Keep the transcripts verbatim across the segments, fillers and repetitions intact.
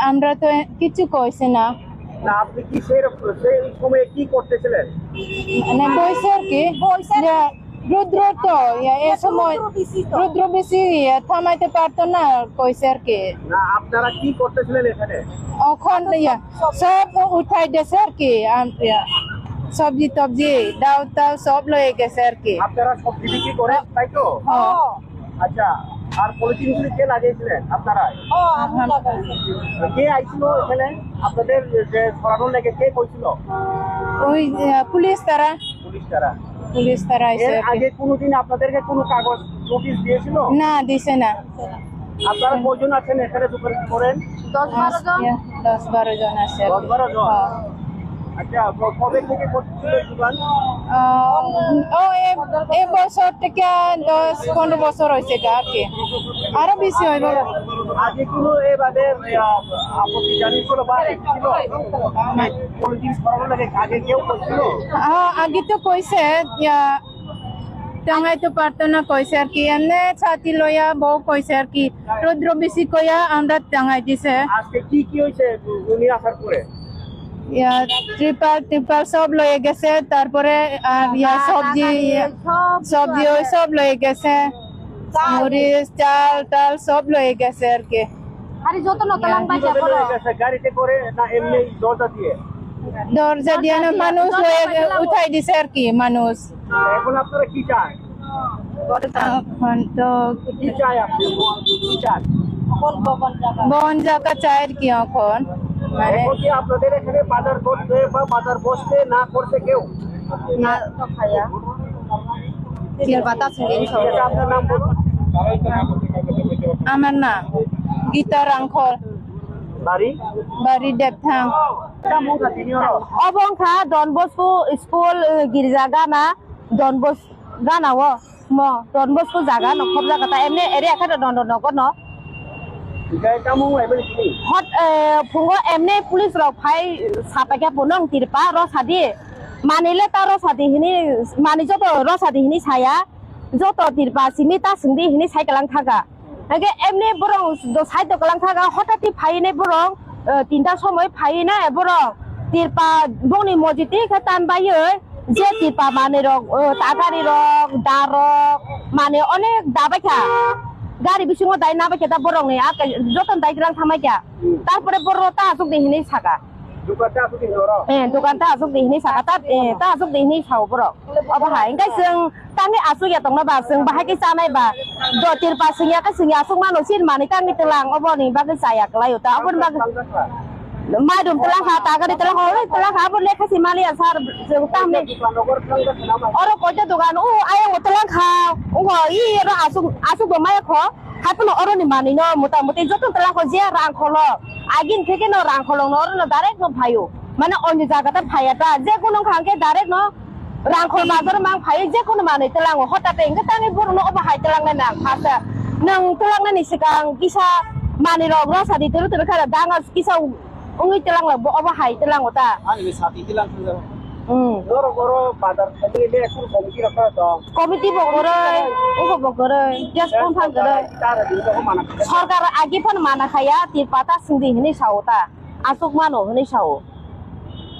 আমরা তো কিছু কইছে না। না, আপনি কি সেই রকম, সেই সময়ে কি করতেছিলেন? মানে কইছে আর কি, যে রুদ্র তো, ইয়া, এ সময় রুদ্র বেশি তো। রুদ্র বেশি, ইয়া, থামাইতে পারতো না, কইছে আর কি। না, আপনারা কি করতেছিলেন এখানে? ওখান, ইয়া, সব উঠাই দিয়েছে আর কি, আম-, ইয়া, সবজি টবজি, ডাল টাল সব লয়ে গেছে আর কি। আপনারা সবজি বিক্রি করেন, তাই তো? হ্যাঁ। আচ্ছা, আর পলিথিনগুলি কে লাগিয়েছিলেন? আপনারাই? ও, আমরা লাগাইছি। কে আইছিল এখানে? আপনাদের যে সরানোর লেগে কে কইছিল? ওই, আহ, পুলিশ তারা। পুলিশ তারা। পুলিশ তারা আইছে এর আর কি। আগে কোনোদিন আপনাদেরকে কোনো কাগজ নোটিশ দিয়েছিল? না, দিছে না। আপনারা কয়জন আছেন এখানে দোকান করেন? দশ বারো জন। আচ্ছা, দশ বারো জন আছে আর কি। দশ বারো জন? হ্যাঁ। আচ্ছা, ক-, কবে থেকে করছিল দোকান? আহ, ও, এ, এ বছর থেকে দশ পনেরো বছর হয়েছে গা আর কি। আরো বেশি হইব। আগে কোনো এভাবে, আহ, আপত্তি জানিয়েছিল বা ছিল? না। কোনো জিনিস করানো লাগে, আগে কেউ করছিল? হ্যাঁ, আগে তো কইছে, ইয়া, টাঙাইতে পারতো না কইছে আর কি। এমনি ছাতি লইয়া বউ কইছে আর কি। রৌদ্র বেশি কইয়া আমরা টাঙাই দিছে। আজকে কি কি হয়েছে উনি আসার পরে? ইয়া, ত্রিপাল, ত্রিপাল সব লয়ে গেছে, তারপরে আর ইয়া, সবজি, সব সবজি ওই সব লয়ে গেছে। চাল। মরিচ, চাল, টাল সব লয়ে গেছে আর কি। আরে যত নতুন ইয়া। কিভাবে লয়ে গেছে? গাড়িতে করে না এমনি দরজা দিয়ে? দরজা দিয়ে না, মানুষ লয়ে উঠাই দিছে আর কি, মানুষ। এখন আপনারা কি চান? এখন তো কি চাই আপনি? কি চান? বন জায়গা চাই আর কি এখন। মানে এখন কি আপনাদের এখানে বাজার করতে বা বাজার বসতে না করতে কেউ? না, তো খাইয়া। তিন পাতা ছিলেন সব। আচ্ছা, আপনার নাম বলুন। আমার নাম গীতা রাংখল। বাড়ি? বাড়ি দেবথাং। Obo wngkha Don Bosco school, eh, girja gana, Don Bos-, gana o mo Don Bosco jaga no khobjak kha ta, emni area khe Don Don nogo no. Hot, eh, phungo emni police rok phai sapai kha phunung tirpa rw sadi, mani le ta rw sadi hini, mani joto rw sadi hini saya, joto tirpa simi ta singdi hini sai kalang thaka. Hake emni borong do side o kalang thaka, hotati phainai borong, eh, tinta somoi phainai borong. Tirpa bongni mojiti khe tan baioi, je tirpa manwi rok, eh, takari rok, da rok, mane onek da baikha. Gari bisingo dai na baikha ta borokni, a, jotono dai gwlang thangbaikha. Tarpore borok ta aswk di hinwi saka. Dukan ta aswk di hinwi oro? Eh, dukan ta aswk di hinwi saka, ta, eh, ta aswk di hinwi sao borok. Obo hai, hingke chwng tangwi aswk ya tongna ba, chwng bahai khe chanai ba. Do tirpa swngya khe swngya aswk mano, sin manwi tangwi twlang, oboni bagwi chaya kwlai o ta, oboni bagwi. Maidum telang kha, tagari telang kha, oi telang kha, abo lekha si mali ya sir, jeng tang ni. Oro koito dogan, o ayang o telang kha, o i ro asuk, asuk bo maya kho, hapono oro ni manwi no mota moti joto telang kho je rang kholo, agin theke no rang kholo no oro no direct no phaio, mane onyo jaga ta phaya ta, je kono kha ke direct no Rangkhol bazar mang phai je kono manwi telango, hotate hwnkhe tangwi borokno obo hai telangnai nang phasa. Nwng telangnani swkang kisa manwi rok rw sadi turu turu khe danga kisa wngwi telang lak bo obo hai telango ta. Ani sati telang thang jaro. Hmm. Norok oro bazar thani le ekun committee rok tong. Committee bo goroi, ugo bo goroi, just confirm goroi. Tara di ko mana. Sorkar agi phan mana khaya, tirpata singdi hini sao ta. Asuk mano hini sao.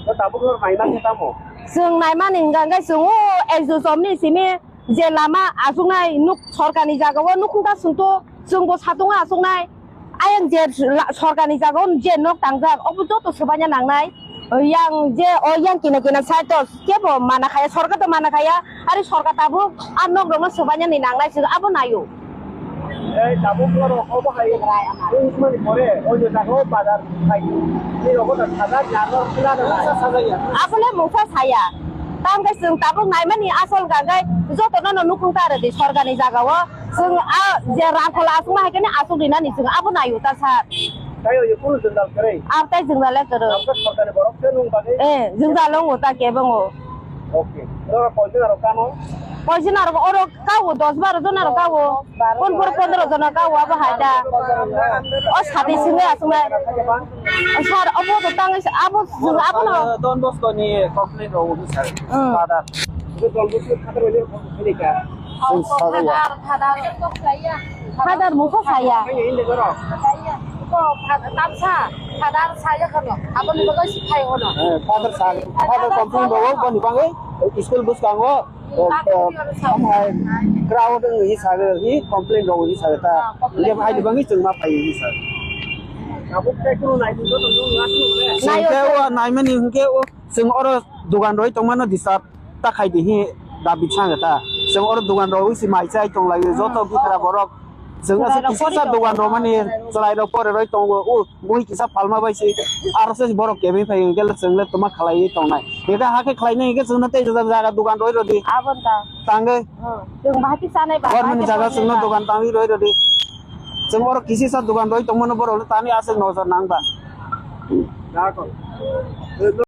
Ko tabuk nor mai ma tamo. Chwng naimani hwnkha hwnkhe chwng o S D O somni simi je lama achuknai nuk sorkarni jagao nukhung ta chwngto chwngbo satung achuknai. Ayang je la-, sorkarni jagao je nok tangjak obo joto swbaina nangnai. Yang je o yang kina kina side to kebo mana khaya, sorkar to mana khaya, ari sorkar tabuk a nok rokno swbainani nangnai chwng abo naio. Ei, tabuk norok obo hai wngmani pore, oino jaga o bazar khai. Ni rogo da sajak ya, nor khila da nai. Abole mungsa saya. Tang khe chwng tabuk naimani asol gangai joto no no nukhung ta rwdi sorkar ni jaga o. Chwng a je rangkhol aswk ma hai khe ni aswk rinani chwng abo naio ta sir. Tai o ye kunu jwngjal kwrwi. Ar tai jwngjal le kwrwi. Tabuk sorkar ni borok se nung bagwi. Eh, jwngjal wngo ta kebo wngo. Okay. Norok koi jona rok kamo? Koi jona rok oro kao dos baro jona rok kao. Pondro pondro jona kao abo hai da. O sati singwi aswknai. O sir obo to tangwi abo jwng abono. Don Bosco ni complaint rok wngwi sir. Hmm. Father. Father, Father. Father mungsa saya. Ko father tamsa, father saya kono. Aboni bagwi si khai hono. Eh, father sa, father complain rok boni bagwi school bwskango, eh, eh, amhai crowd wngwi hi sago, hi complain rok hi sago ta. Ah, complain. Hingke hai bagwi chwng ma phai hi sago. Tabuk tei kunu nai di joto nung ngasung le. Nayo. Hingke o naimani hingke o chwng oro dogan roi tongmano disturb. Ta khai di hi dabi chang ta. Chwng oro dogan rok si mai chai tong lai joto bikra borok. Chwng aswk kisa kisa dogan rok mani chwrai rok pore roi tongo. U bui kisa palma bai si aro se borok kebeng phai hwnkhe chwng le toma khalai tong nai. Beka hakhe khlai nai hwnkhe chwng no tei jaga jaga dogan roi rodi. Abon ta. Tangwi. Hmm. Chwng bahai kisa nai ba. Bormani jaga chwng no dogan tangwi roi rodi. Chwng oro kisa kisa dogan roi tongmano borok le tani aswk nojor nang ba.